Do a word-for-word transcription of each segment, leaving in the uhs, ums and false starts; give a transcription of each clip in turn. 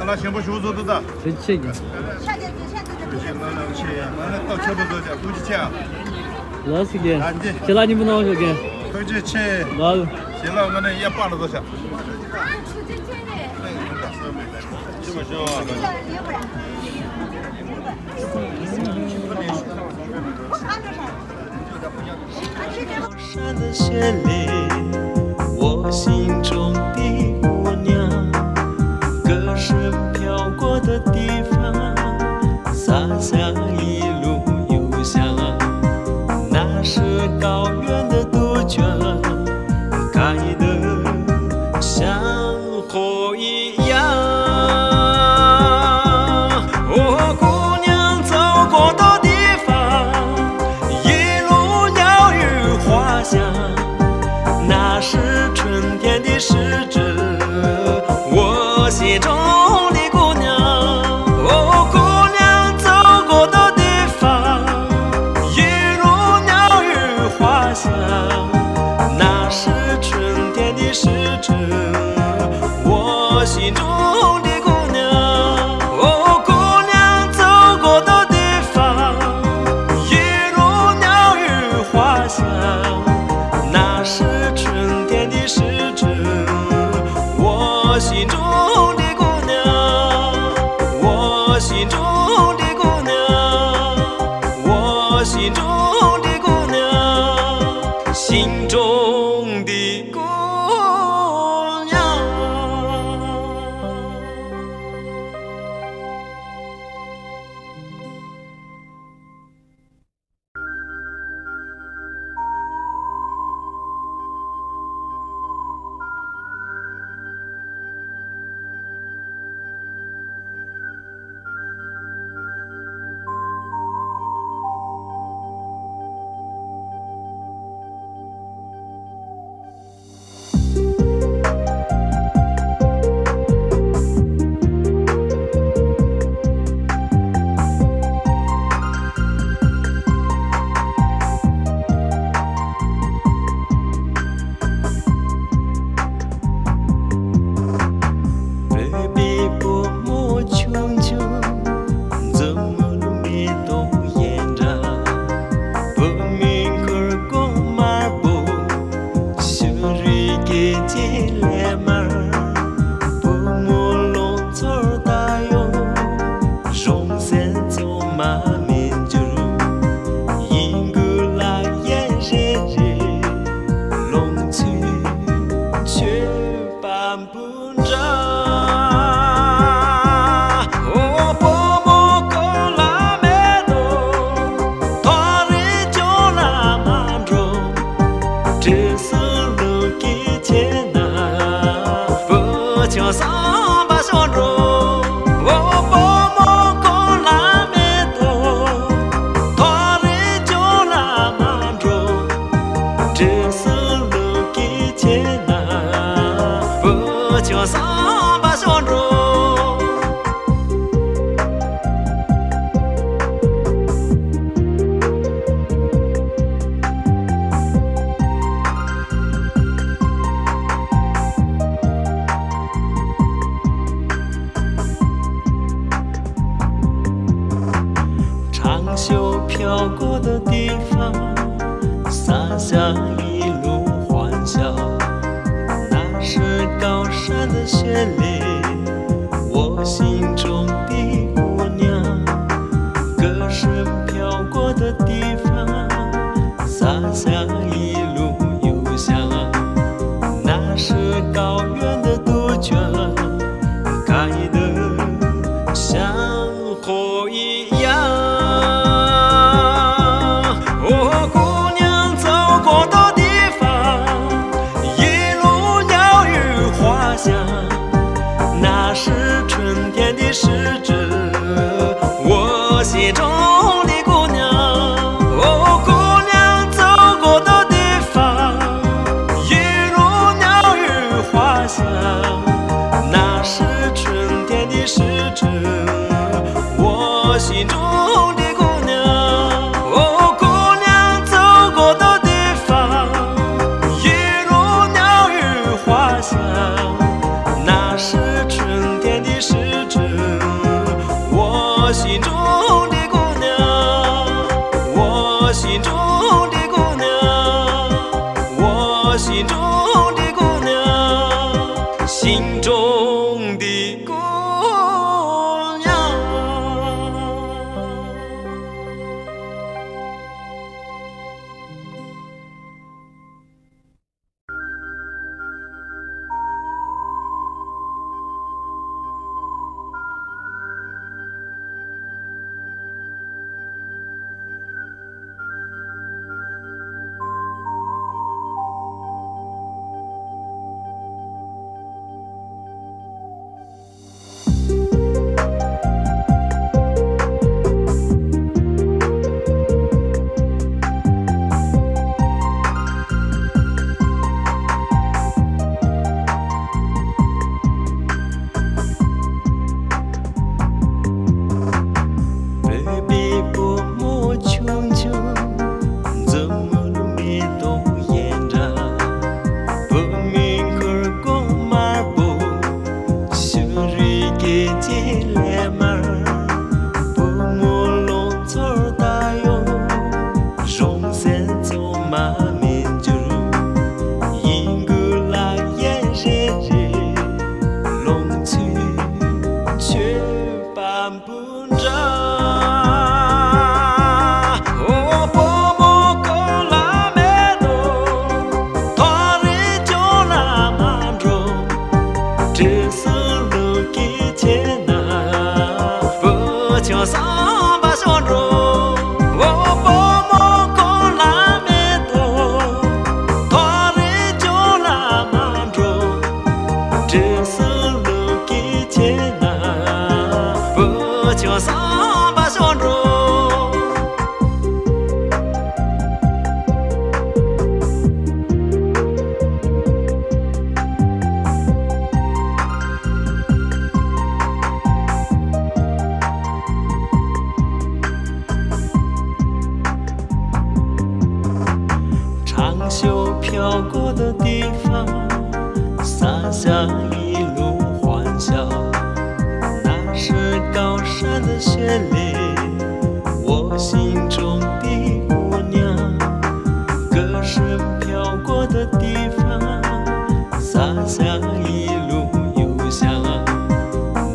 ཁ་ལག་ཞིམ་པོ་ཞིག་བཟོ་འདུག་ད། དེ་ཆེ་གི། ལགས་སོ་རྒན། ཁྱེད་ལ་སྙིང་པོ་གནང་ཞོག་རྒན། ཐུགས་རྗེ་ཆེ། ལགས། ཞལ་ལག་ང་ནས་གཡས་པར་ལ་བཟོ་ཤག་ཞིང་གྲོང་འདི་ཀུན་ཉ། ཞིང་གྲོང་འདི་ཀུན་ཉ། བོད་པའི་བུ་མོ་ཆུང་ཆུང་། འཛུམ་དམུལ་མེ་ཏོག་གཡས་འདྲ། བུ་མོའི་གུར་གུམ་དམར་པོ། ཕྱི་རུའི་སྐེ་ཅིག་ལས་དམར། བུ་མོ་ལོ་ཚོད་ད་ཡོང་། རང་སེམས་གཙང་མ་མི་འགྱུར། ཡིད་འགུལ་ལ་གཡས་རེ་རེ། ལོངས་སྤྱོད་མཆོད་པ་འབུལ་འདྲ། འོ་བུ་མོ་ཀུན་ལ་མེ་ཏོག་ཐོ་རེ་ཅོ་ལ་མ་འགྲོ། དྲི་བསུང་ལུག་གི་ཆེ་ན། བུ་ཆུང་བསམ་པ་ཤོར་འགྲོ། འོ་བུ་མོ་ཀུན་ལ་མེ་ཏོག་ཐོ་རེ་ཅོ་ལ་མ་འགྲོ། དྲི་བསུང་ལུག་གི་ཆེ་ན། བུ་ཆུང་བསམ་པ་ཤོར་འགྲོ།长袖飘过的地方，洒下一路欢笑。那是高山的雪里，我心中的姑娘。歌声飘过的地方，洒下一路幽香。那是高原的杜鹃，开得像 火一样。哦，姑娘走过的地方，一路鸟语花香，那是春天的诗句，我心中的姑娘。哦，姑娘走过的地方，一路鸟语花香，那是春天的诗句， 我心中的姑娘。哦，姑娘走过的地方，一路鸟语花香，那是春天的诗句，我心中的姑娘。就飘过的地方，洒下一路欢笑。那是高山的雪里，我心中的姑娘。歌声飘过的地方，洒下一路幽香。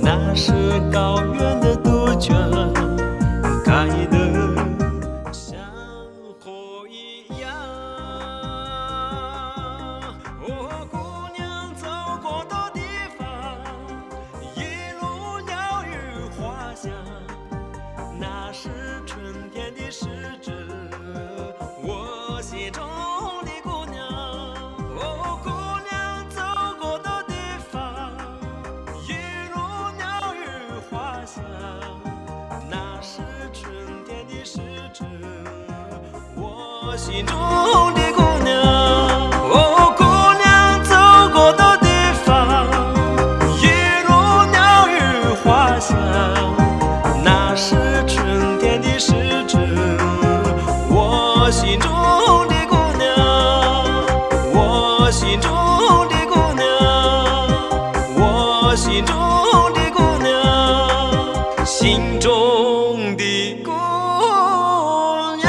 那是高原的杜鹃，开得像 火一样。哦，姑娘走过的地方，一路鸟语花香，那是春天的诗句，我心中的姑娘。哦，姑娘走过的地方，一路鸟语花香，那是春天的诗句。 我心中的姑娘。哦，姑娘走过的地方，一路鸟语花香，那是春天的诗句。我心中的姑娘，我心中的姑娘，我心中的姑娘，心中的 姑娘。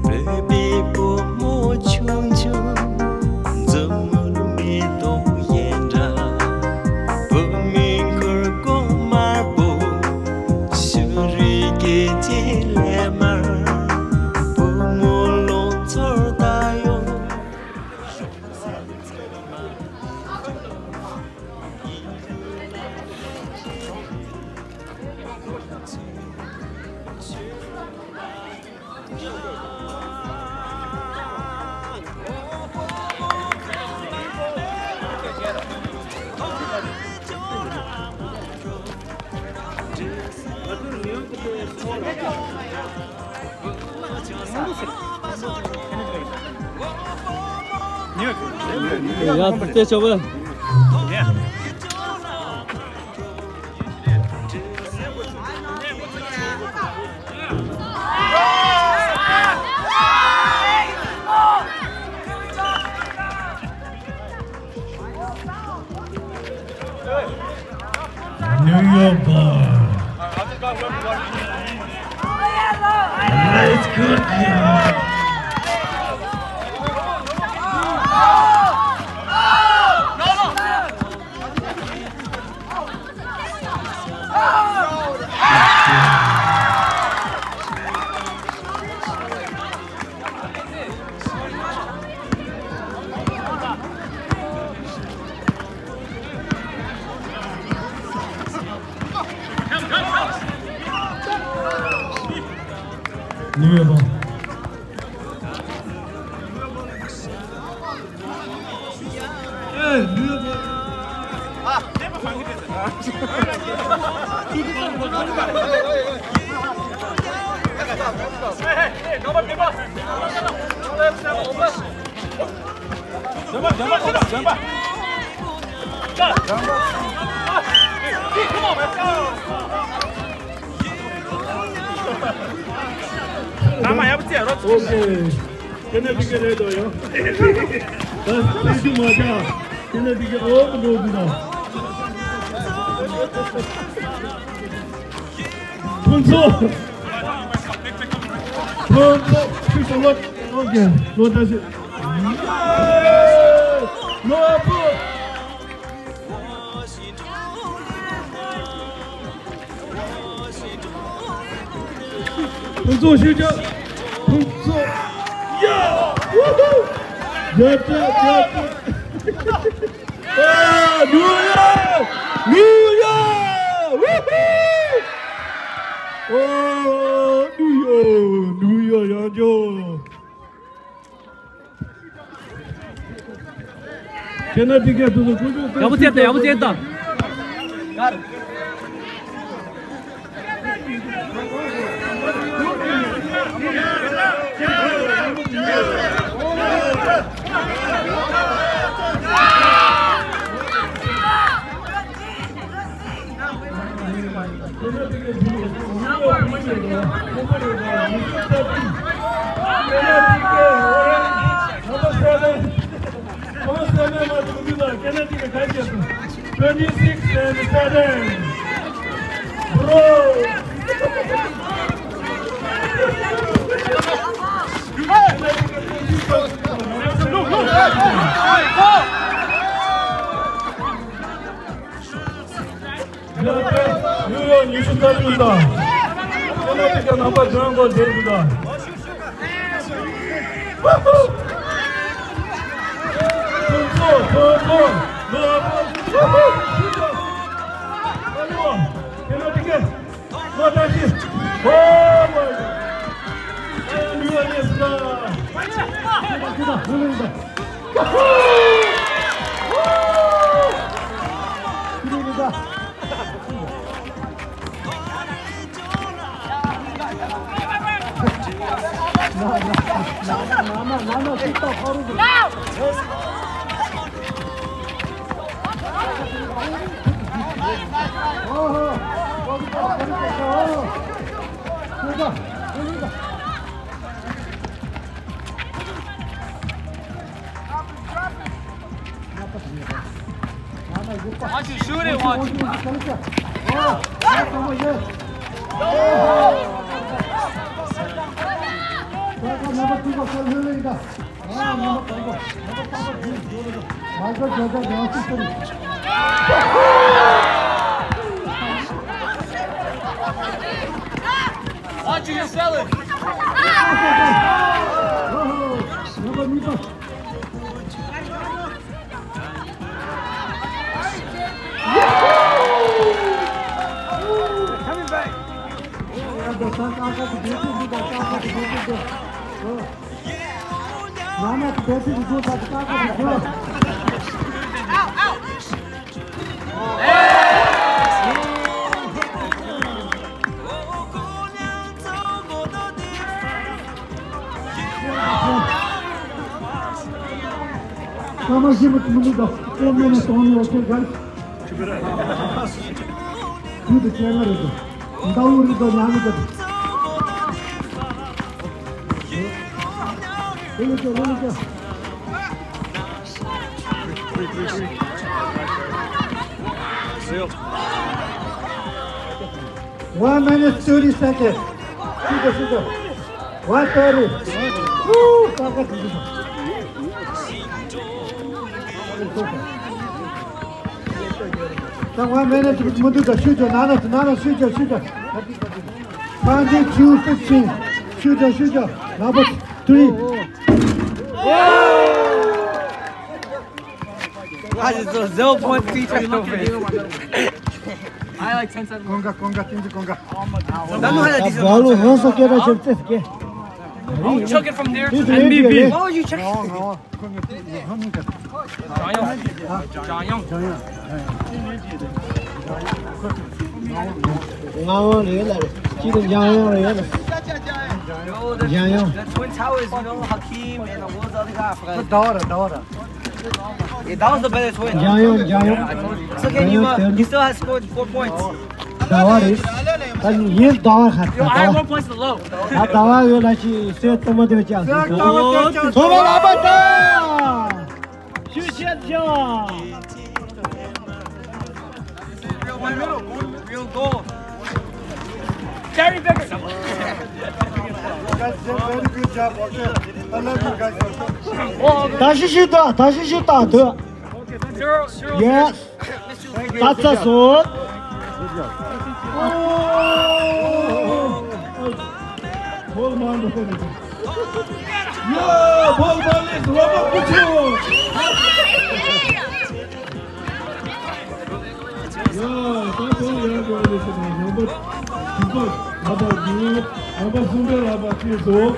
བོད་པའི་བུ་མོ་ཆུང་ཆུང་། འཛུམ་དམུལ་མེ་ཏོག་ཡན་འདྲ། བུ་མོའི་གུར་གོང་དམར་པོ། ཕྱི་རུའི་སྐེ་ཅིག་ལས་དམར། བུ་མོ་ལོ་ཚོད་ལྟ་ཡོང་། ཡ་ཙེ་ཆོ་བ། New York boy. Let's go, yeah. ཨོ་ཁེ། དེ་ནས་འགྲིག་གི་རེད་དོ་ཡང་། ད་ཐེངས་ཤིག་མ་བྱ། དེ་ནས་འགྲིག་གི། ཨོ་ཁེ། འགྲོ་གི་ད། ཕུན་ཚོགས། ཕུན་ཚོགས། ཕུན་ཚོགས། ཨོ་ཁེ། ལོ་ད་ཤི། ལོ་ཨ་ཕུ། ཕུན་ཚོགས་ཤུགས་རྒྱག་ཕུན་ཚོགས། ཡ། རྒྱབ་སྐྱོར་རྒྱབ་སྐྱོར། ཨ། ནིའུ་ཡོག་ནིའུ་ཡོག་ཝུ་ཧུ། ཨོ། ནིའུ་ཡོག་ནིའུ་ཡོག་ཡང་འཇོག་ཁེ་ན་ཌི་ག་དུ་དུ་ཀུ་ཀུ་ཀུ། ཡག་པོ་བྱས་དང་ཡག་པོ་བྱས་དང་། Twenty-six and seven. Bro. ཉིས་ཡོད་ཉི་ཤུ་རྩ་བདུན་དང་། ཁྱེད་རང་ཚོ་རྣམ་པ་དོན་གོ་བདེ་འདུག་དང་། ཐོན་ཚོ་ཐོན་ཚོ་ལོ་ཨ་ཕོ་ཤི་ཏོ། ཨ་ལོ། ཁྱེད་རང་ཚོ་ལོ་ད་ཤི། ཨོ་མ་ཡ། ཨ་ལོ་ཡ་ལེ་སི་ཀ། ཁྱེད་རང་ཚོ་ལོ་ཡ་ལེ་སི་ཀ། Once you shoot it, once you Watch you sell it. ཀ་མ་ཤི་མ་ཐུ་མི་ད་ཨེ་མེ་ནེ་སོང་ནི་ཨོ་ཁེ་གལ། ཁྱོད་ཀྱི་ཅན་ན་རེད་དོ། ཟླ་བོ་རེད་དོ་ཉ་མི་ད་དོ། རེད་ལེ་ཅོ་རེད་ལེ་ཅོ། One minute thirty seconds. ཤི་ད་ཤི་ད། One thirty. Woo! ཀ་ཀ་ཏི་ཏི། ད་one minute མི་འདུག་ད་ཤུ་ཅོ་ན་ན་ན་ན་ཤུ་ཅོ་ཤུ་ཅོ། Twenty-two fifteen. ཤུ་ཅོ་ཤུ་ཅོ། Number three. ཨ་ཙི་ཙི། Zero point three three. I like ten seconds. Conga, conga, tinji conga. Don't know how to do that. Bolu, no so quiero hacer tres, ¿qué? I'll chuck it from there to M V P. Oh, you chuck it. No, no. Jang Young. Jang Young. Jang Young. ང་འོང་རེད་ལ་རེད། ཅི་དང་འཇང་ཡོང་རེད་ལ། འཇང་ཡོང་། The Twin Towers, you know, Hakeem and what was the other guy? I forgot. ཟླ་བ་ར་ཟླ་བ་ར། Yeah, that was the best win. འཇང་ཡོང་འཇང་ཡོང་། It's okay, Nima. You still have scored four points. ཟླ་བ་རེད། ད་ཡིན་ཟླ་བ་ཧ། Yo, I had one point to the low. ད་ཟླ་བ་ཡོད་ལ་ཅི་སེ་ཏོ་མ་དེ་བ་ཅག་སེ་ཏོ་མ་དེ་བ་ཅག་ཐོ་བ་ལ་པ་ད། ཤུ་ཤད་ཤ། Real goal. Gary Becker. You guys did a very good job, okay? I love you guys. ད་ཤི་ཤི་ད། ད་ཤི་ཤི་ད་དུ། Zero, zero. Yes. ད་ཚ་སོ། Good job. Good job. Oh. Goal man. ཡ། བོད་པ་ལས་རོགས་པ་སྐུ་ཆེ་བོ། ཡ། ད་དོ་ཡ་དོ་ལས་སོང་། རོགས་པ་དྲུག་པ་ལ་པ་དུ། རོགས་པ་གསུམ་པའི་ལ་པ་ཁྱེད་སོང་།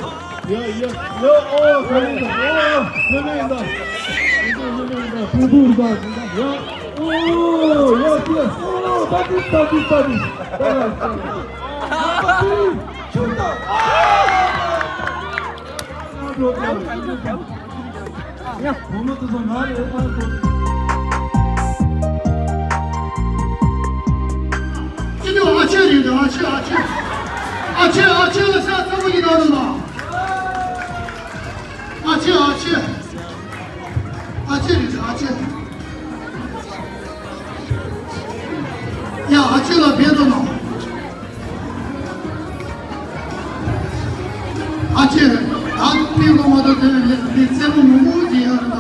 ཡ་ཡ་ཡ། ཨོ་ཁ་ལེ་ཡིན་ད། ཨོ་ཁ་ལེ་ཡིན་ད། ཁྱེད་ཚོ་ཁ་ལེ་ཡིན་ད། ཁྱེད་ཚོ་ཡིན་ད། ཡ། ཨོ་ཡ་ཁྱེད། ཨོ་ད་དི་ད་དི་ད་དི། ད་ད་ད། ཆུ་ད། ཨ། ཡ། བུ་མོ་དེ་ཚོ་ང་རེད་ཨ། ཁོ། ཁྱེད་ཚོ་ཨ་ཆེ་རེད། ཨ་ཆེ། ཨ་ཆེ། ཨ་ཆེ། ཨ་ཆེ་ལ་ཤ་ཚ་པོ་ཡིན་ན་རེད་ལ། ཨ་ཆེ། ཨ་ཆེ། ཨ་ཆེ་རེད། ཨ་ཆེ། ཡ། ཨ་ཆེ་ལ་བེད་དོ་ན། ཨ་ཆེ། ད་དཔེ་ལོ་མ་དོ་དེ་ལས་དེ་རྩེད་མོ་མང་པོ་ཞིག་ཡོད་རེད་ད།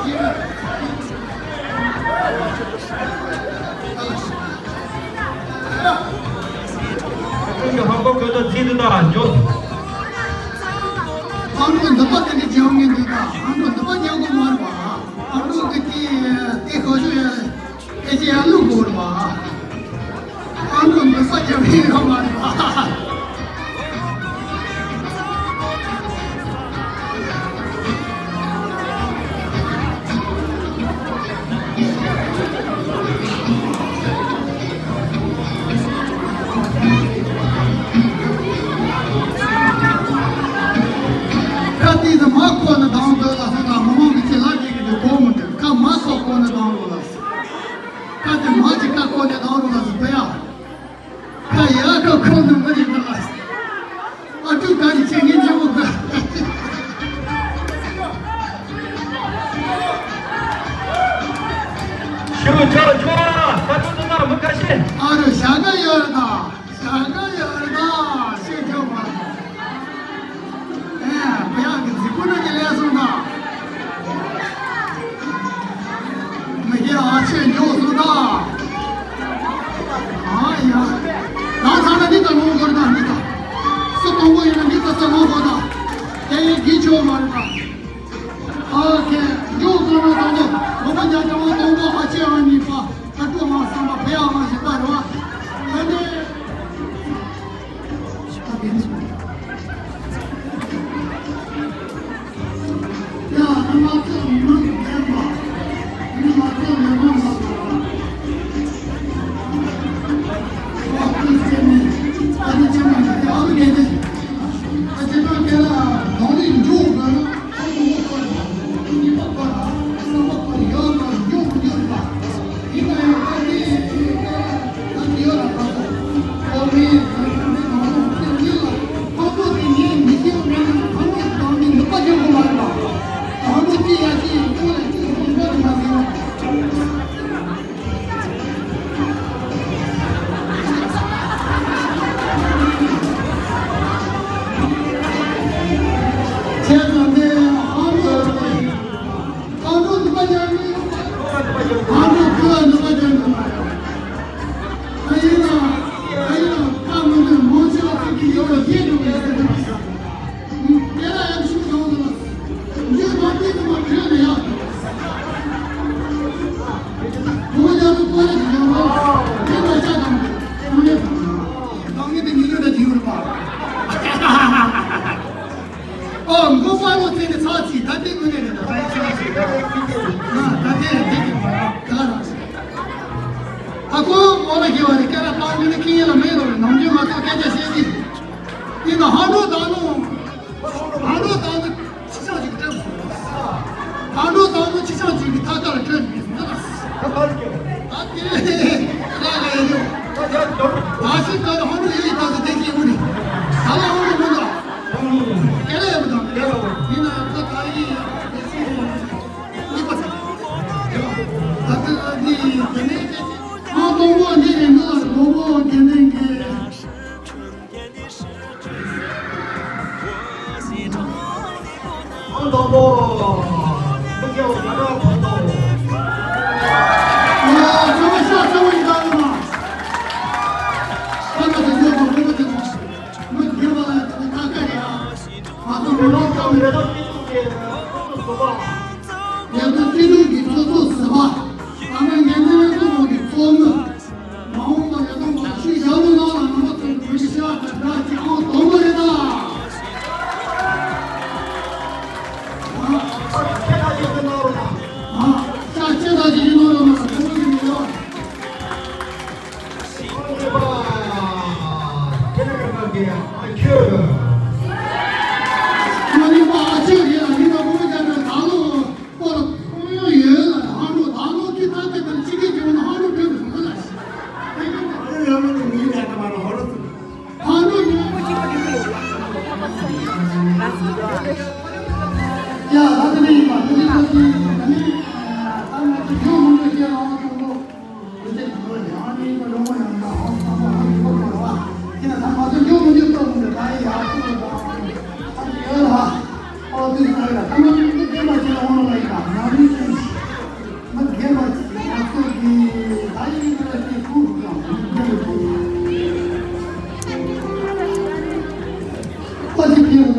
ཡ། ཁྱོད་ཀྱི་ཧང་གོ་ཁོས་ད་རྩིས་འདུག་ད་འཇོག་ཨ་འགྲོ་འདི་པ་དེ་འདྲ་བྱེད་ངེས་འདུག་ད། ཨ་འགྲོ་འདི་པ་ཉན་གོ་མ་རེད་པ། ཨ་འགྲོ་གི་དེ་དེ་ཁོ་ཤོ་ཡ། ཨེ་ཅེ་ཡང་ལུག་གོ་ར་བ། ཨ་ནུ་མི་ས་རྒྱབ་ཡིན་ར་མ་རེད་བ། ཁ་དེ་ཚོ་མ་ཁོ་ན་དང་དོད་ལ་སོང་ན་མི་མང་གི་ཆེད་ལ་དེ་གི་དེ་གོ་མི་འདུག་ཁ་མ་ཁོ་ཁོ་ན་དང་དོད་ལ། ཁ་དེ་མ་ཅིག་ཁ་ཁོ་ནས་ལངས་རུང་ལ་ཟེར་ཁོ་ཡ། ཁ་ཡ་ཁ་ཁོ་ནས་མ་རེད་ལ། ཨ་ཀྲུག་ག་རེ་བྱེད་ངེས་ཅི་མོ་ག་ཤུ་ཅོ་ཅོ་ཨ་ཁ་ཏུ་ཏུ་ན་མི་ཁ་ཤས། ཨ་རོ་ཞག་ག་ཡོད་རེད་ད། ཞག་ག་ཡོད་རེད་ད། ཤེས་ཁྱོད་མ་རེད། ཨེ། བུ་ཡག་གི་རྫིག་པོ་ན་གི་ལས་སོང་ད། མི་རྒན་ཨ་ཆེ་མགྱོགས་སོང་ད། ཨ་ཡ། ང་ཚང་ན་འདི་ལྟ་ལོང་དགོས་ད་འདི་ལྟ། སུ་གཏོང་གོ་ཡིན་ན་འདི་ལྟ་ས་ལོང་དགོས་ད། དེ་ཡིན་གྱི་ཆོག་མ་རེད་ད། ཨ་ཁེ། མགྱོགས་སོང་ན་ད་ནི་ལོ་མ་རྒྱ་ཆེ་བ་གཏོང་གོ་ཨ་ཆེ་ཨ་གཉིས་པ། ཨ་ཀྲུག་ཨ་བསམ་པ་བུ་ཡག་ཨ་བཞི་པ་རེད་བ། ཨ་ནི། ཨོ། མགོ་པ་ལོ་ཚེ་ནི་ཚ་ཚི་ད་ལྟའི་དངོས་གནས་རེད་ད། ད་ཡི་ཚ་ཚི་ད་ལྟའི་དེ་གི་ད་ར། ཨ་ཁོ་མོ་ལ་གི་བ་རེད། སྐད་ར་བཏང་མི་ནི་ཁྱི་ཡིན་ལ་མེད་རོ། ནམ་རྒྱུན་ང་ཚོ་སྐད་ཆ་བཤད་ཀྱི་ཡིན་ན། ཧ་འགྲོ་ད་ནོ། ཧ་འགྲོ་ད་ནོ་ཁྱི་ཆང་ཅིག་སྤྲད་སོང་། ཧ་འགྲོ་ད་ནོ་ཁྱི་ཆང་ཅིག་གི་ཐ་ཀ་ལ་སྤྲད་མི་སོང་ན། ད་དེ་ར་ལ་ཡོད། ད་ཤི་ད་ཧ་འགྲོ་ཡོད་ཡི་ད་ད་དེ་སྐྱེ་བོ་རེད། ད་ལ་ཧ་འགྲོ་མི་འདུག་སྐད་ལ་ཡོད་མི་འདུག་ཡིན་ན་ད་ད་ཡི་གཉིས་པ་ཚ། ད་ད་ནི་དེ་ནས་ང་དང་པོ་འདི་རེད། ང་དང་པོ་དེ་ནས་གི། ལོ་ཙམ་རེ་ད་སྤྱི་ཚོགས་ཀྱི་ཚོགས་གཙོ་ཟུར་པ། ལས་དོན་སྤྱི་འཐུས་ཀྱི་ཚོགས་གཙོ་ཟུར་པ། ཨ་མའི་འགན་ལེན་ཚོགས་པ་གི་ཚོགས་མི། མ་འོངས་པར་ལས་དོན་གོ་ཤུགས་ཡག་པོ་གནང་ལ་ནང་པ་ཚོ་གི་བོད་ཀྱི་བྱ་བ་དང་སྦྲགས་ཀྱི་ཨང་དང་པོ་རེད་ད། ཨ། ཁྱེད་ད་ཅིག་གི་ནང་རུ་ད། ཨ། ཤ་ཁྱེད་ད་ཅིག་གི་ནང་རུ་མ་ཁོང་གི་མི་ཡོད། ཁྱེད་ནི་གི་ནང་གི་ཨ་ཁྱོད། ཁྱོད་ནི་པ་ཨ་ཁྱོད་རེད་ལ་ནི་ད་ཁོང་གི་ད་ད་ལོ། པར་ཁོང་ཡང་ཡོད་ལ་ཧང་ཀྲོག་ད་ལོ་ཁྱི་ཐ་ཀ་དང་ཅི་གེ་ཅི་ཧང་ཀྲོག་བོད་ཀྱི་སོང་ལ། ཨ་ཡོད་མ་ནི་མི་ཡ་ད་མ་རོ་ཧོ་རོ་ཚུ་ཧང་ཀྲོག་ཡོད། ཡ་ད་དེ་ནས་ཡིན་པ་དེ་ནས་ཁོ་ཚོས་ད་ནི་ད་ང་ཚོ་ཡོད་མང་པོ་ཞིག་ལ་ཧང་ཀྲོག་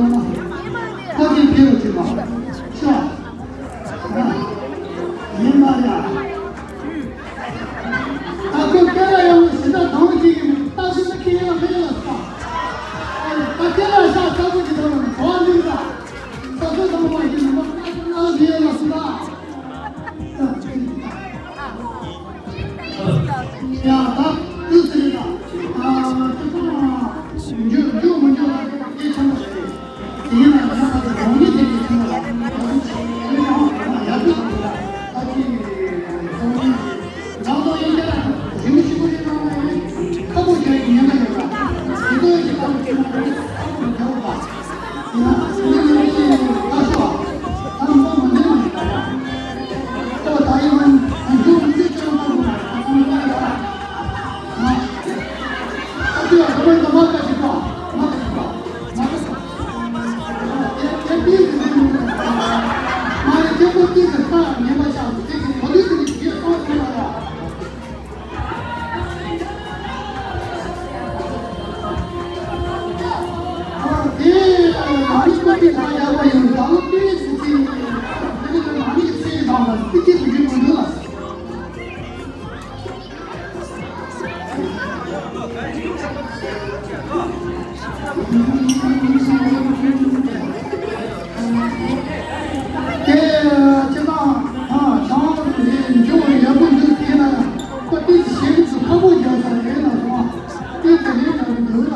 ལོ། ད་ཁོས་སྐད་ལ་ཡང་ཞེ་དྲག་སྡང་གི་ཡིན། ད་ཁོས་ཁྱི་ཡང་མི་ལ་ས། ད་ཁྱི་ལ་ཤ་ཚ་པོ་ཅིག་ཐོག་ལ་གོ་ནི་ད། ད་ཁོས་སྡང་བ་ཞིག་ནི་མ་ཁ་ཁ་ལ་མི་ལ་ས། ཡང་ད་དུས་ཚོད་ད། ཨ་ཁྱི་ཁོ་ན་འཇུ་འཇུ་མི་འཇུ་ལ་སྐད་ཆེན་པོ་རེད། དེ་ཡིན་ན་ང་ཚོ་གོང་མི་དེ་གའི་ཆུང་བ་ལ་ང་ཚོ་ཆེ་ཡང་ཡག་པོ་དང་ལ་ཨ་ཅེ་གསུང་མཁན་ནང་དོན་ཡིན་གྱི་ལ་རིམ་ཞིག་པོ་ཞིག་གནང་ན་ཡང་ཁ་པོ་རྒྱག་ཡིན་ཉན་ག་ཡོད་ལ་དེ་ཚོ་ཡིན་གྱི་ཁ་པོ་ཆེན་པོ་རེད། ཁ་པོ་རྒྱག་པ་ཡིན་ན་ང་ཚོ་ཡིན་ན་ཤེས་ཡོད་ད་ཤོག་ཨ་མ་མ་ནས་མ་ཡིན་ད་ཡ་ཁོ་ད་ཡིན་ན་ང་ཚོ་ང་ཚོའི་ཆུང་ཆུང་ཁ་པོ་ང་ཚོ་ཡིན་ད་ཡ། དེ་སྤྱི་བཏང་ཨ་ཆང་རེ་འཇོག་ཡག་པོ་འདུག་དེ་ན་ཁོ་ཏིག་ཞེ་གི་ཚོ་ཁ་པོ་རྒྱག་ས་རེད་ན་སོང་ཏིག་དེ་རེད་ན་འདུག་ལ་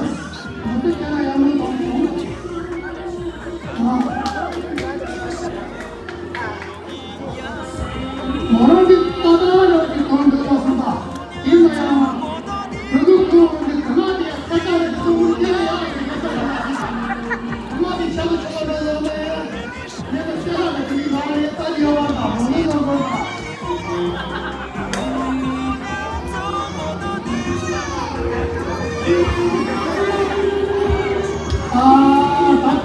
ང་ཚོ་དེ་ན་ཡག་མོ་དང་ཨ། མོ་རང་གི་ཏག་ཏག་རང་གི་གོང་དུ་ལྟ་སོང་ད། ཡིན་ན་ཡང་། བོད་ཀྱི་ཁོར་ཡུག་གི་གནའ་དེ་ས་ཆ་རེད་གཙོ་བོ་དེ་ཡང་ཡག་གི་ཡོད་ས་རེད། གནའ་དེ་ཆ་ལ་ཆ་ལ་རེད་ལ་ཡང་། ངས་ཀྱི་ཤེས་རབ་ཀྱི་དེ་ཡིན་ན་ཡང་ལྟ་རྒྱུ་ཡོད་པ་དང་མོ་ནི་ལ་འགོར་དང་། ཨ་ད།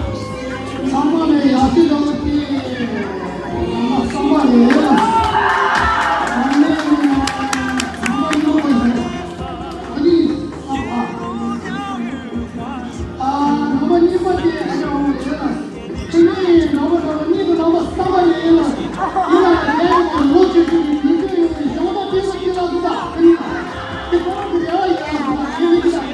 ཚང་མ་ལས་ཡག་ཤོས་ལ་ལོ་དེ་ང་བསམ་པ་ཡོད་ལ། ཨ་ནི་ཚང་མ་ཡོང་བ་ཡིན། ཨ་ནི་ཨ་ཨ་ནང་པ་གཉིས་པ་དེ་ཨ་ཅག་འོང་བྱས་ལ། དེ་ནས་ནང་པ་ནང་པ་གཉིས་པ་ནང་པ་བསམ་པ་ཡོད་ལ། ཡིན་ལ་ཡང་ལོ་ཆེ་ཆུང་གི་ཉིན་ཆེ་ཡོང་བའི་ཞང་པ་དེ་ལ་དེ་ལ་དུ་ད་ཨ་ནི་དེ་གོང་གི་རེ་བ་ཡོད་ལ་ཡིན་ལ་ཡིན་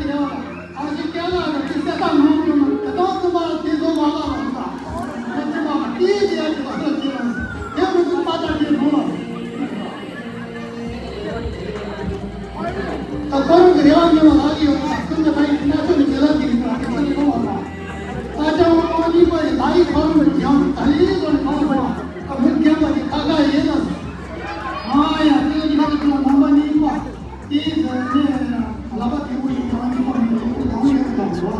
ལ། ཨ་ཞེ་སྐྱ་ལ་ར་ཏི་སེ་ཏ་ནང་དུ་ན་ཏེ་ཏང་ཏུ་མ་ཏི་ཏོ་མ་ལ་ར་ཏ་ཏེ་ཏི་མ་ཏི་ཏི་ཡ་ཏི་ཏ་ཏི་ཏི་ཏེ་མུ་ཏུ་པ་ཏ་ཏི་ནོ་ལ་ཏ་ཁོ་རང་གི་རེ་བ་ཉེ་བ་ལ་ཡོད་ཏ་ཁོ་ནི་ཕ་ཡི་ཏི་ན་ཆོ་ནི་ཏེ་ལ་ཏི་ཏ་ཏི་ཏ་ཏི་ནོ་ལ་ཏ་ཅ་བ་ཨ་ནི་པ་ཡི་ལ་ཡི་ཁོ་རང་གི་ཡང་ཏ་ཡི་ལ་ནི་ཁོ་རང་ཏ་མུ་རྒྱ་མ་ཏི་ཁ་ཁ་ཡེ་ལ་ཨ་ཡ་ཏི་ཏི་ཏ་ཏི་ཏ་ནམ་པ་ནི་པ། དེའི་ནས་ལག་པ་དེ་བོ་ཡིན་ཀྱང་ནི་པ་ཡིན་ཀྱང་དང་ཡོད་དང་འགྲོ།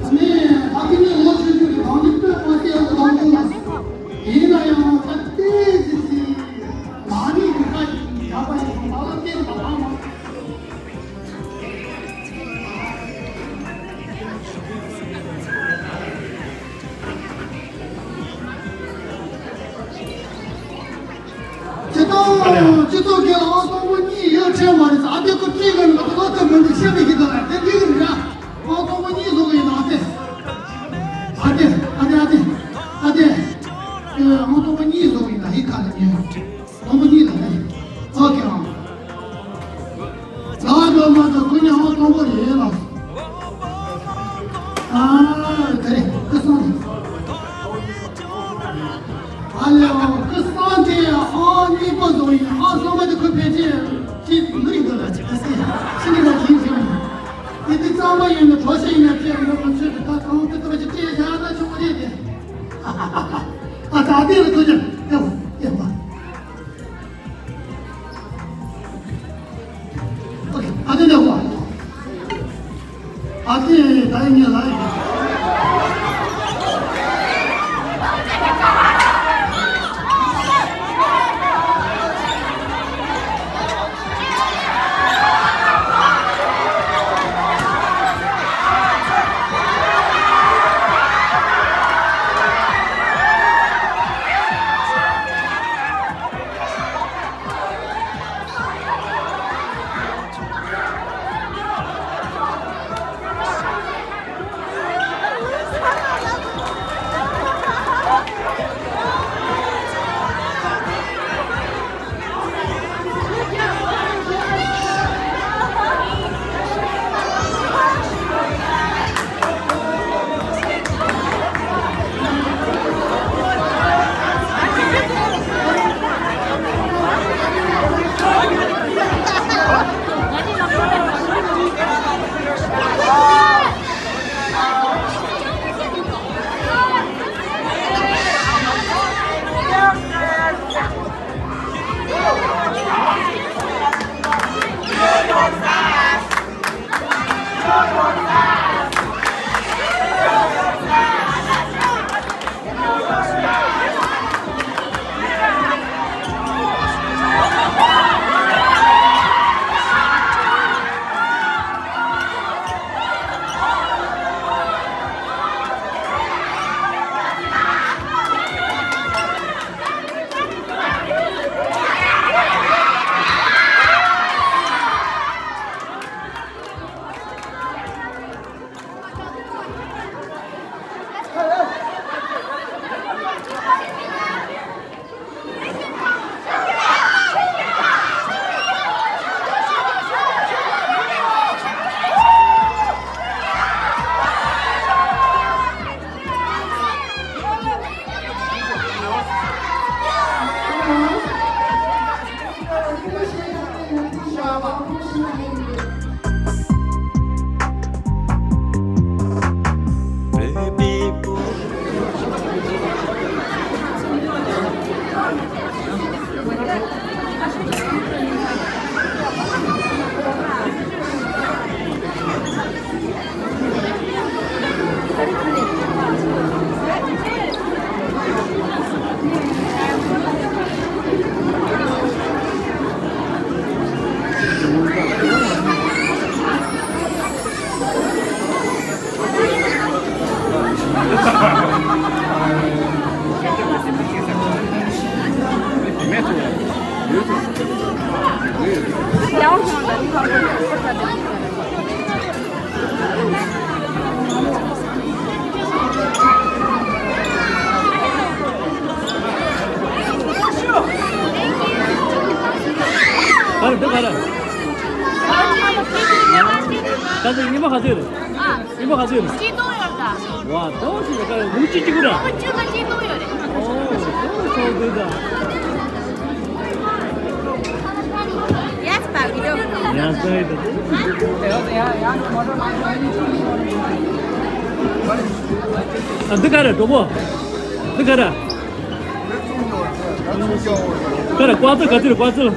ནས་ད་དེ་ནས་ལོ་ཆུང་ཆུང་གི་དང་ནི་སྤོས་མ་སྟེ་ཡང་དང་ཀུན་ལ། ཡིན་ན་ཡང་ད་ལྟའི་ཚེ་ཚེ་ལ་ནི་གི་ཁ་ཅིག་ སྤྱི་ཚོགས་སྒེར་ལ་ཨང་དང་པོ་གཉིས་ཡོད་ཁྲལ་མ་རེད། ཨ་ཏི་ཁོ་ཁྲིད་གི་མི་འདུག་ལོ་ཏི་མི་འདུག་ཤེས་མི་གི་འདུག་ཨ་ཏི་འདི་གི་རེད། ཨང་དང་པོ་གཉིས་བཟོ་གི་ཡིན། ཨ་ཏི། ཨ་ཏི། ཨ་ཏི། ཨ་ཏི། ཨ་ཏི། ཨང་དང་པོ་གཉིས་བཟོ་གི་ཡིན། ཧི་ཁ་ལ་ཉོན། དང་པོ་གཉིས་ལ་ནི། ཨོ་ཁེ་ཨང་། ལ་ལོ་མ་དང་ཁོ་གཉིས་ཨང་དང་པོ་རེད་ལ། ཨ་ག་རེ་ཁུ་སང་། ཨ་ལེ་ཨོ་ཁུ་སང་དེ་ཨང་གཉིས་པོ་བཟོ་ཡིན། ཨང་གསུམ་པ་དེ་ཁོ་ཕལ་ཆེར་ཅི་མི་ཡིན་དགོས་ལ་ཅི་ཁ་སེ་ཕྱི་ནས་ལ་ཡིན་ཟེར་བ་ཡིན། དེ་དེ་གཙང་མ་ཡིན་ན་གྲོ་ཞིག་ཡིན་ན་ཅི་ཡང་མི་ཚོད་དེ་ད་གང་དེ་ལྟ་བ་ཅི་སྤྲད་བཞག་ན་ཆོག་གི་རེད་དེ། ཨ་ད་དེ་ལ་ཐུགས་རྗེ་ཆེ། ཨོ་ཁེ་ཨ་ཏི་ནས་ཧོ། ཨ་ཏི་ད་ཡིན་ངེས་ལ་ཡིན། ག་རེ་འདི་ག་རེ། ད་ཚེ་ཉི་མ་ག་ཚོད་རེད། ཉི་མ་ག་ཚོད་རེད། སྐྱིད་སྡུག་ཡོད་ད། ཝ་ཏོ་ཞིག་ལ་ག་རེ་ལུག་ཅིག་ཅིག་གུ་ར། ལུག་ཅིག་ལ་སྐྱིད་སྡུག་ཡོད་རེད། ཨོ་ཏོ་ཏོ་ཏོ་ད། ཡ་ས་བི་ཌི་ཡོ། ཡ་ས་ཡ་ད། ཨ་འདི་ག་རེ་གྲོགས་པོ། འདི་ག་རེ། ག་རེ་ཀ་ཙི་ཀ་ཙི་ཀ་ཙི།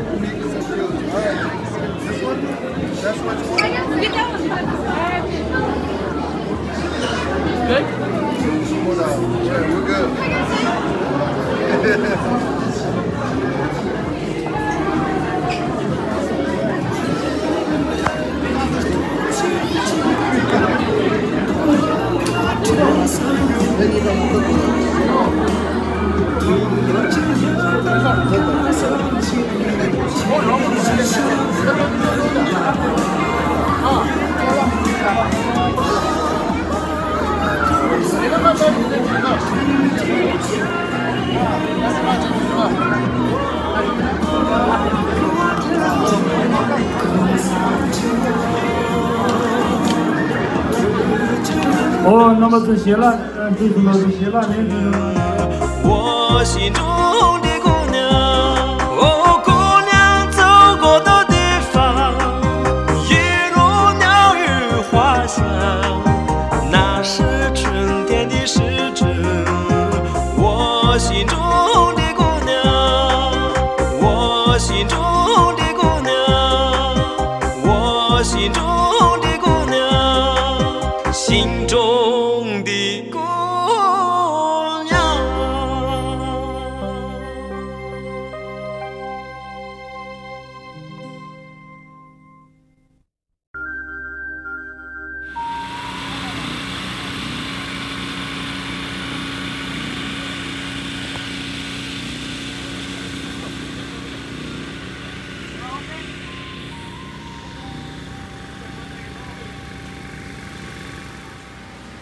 རྣམ་པ་ཚོ་ཞལ་ལག་འགྲོ་བཞིན་པ་རེད། ཞལ་ལག་ལེན་དུས། 我心中的姑娘，哦，姑娘走过的地方，一路鸟语花香，那是春天的时节。我心中的姑娘，我心中的姑娘，我心中的姑娘，心中的姑娘。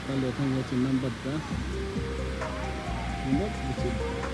ད་ལོ་ཐང་ཡོད་ཀྱི་རྣམ་པ་འདྲ། ཡིན་པ་ཁུལ་ཆེ།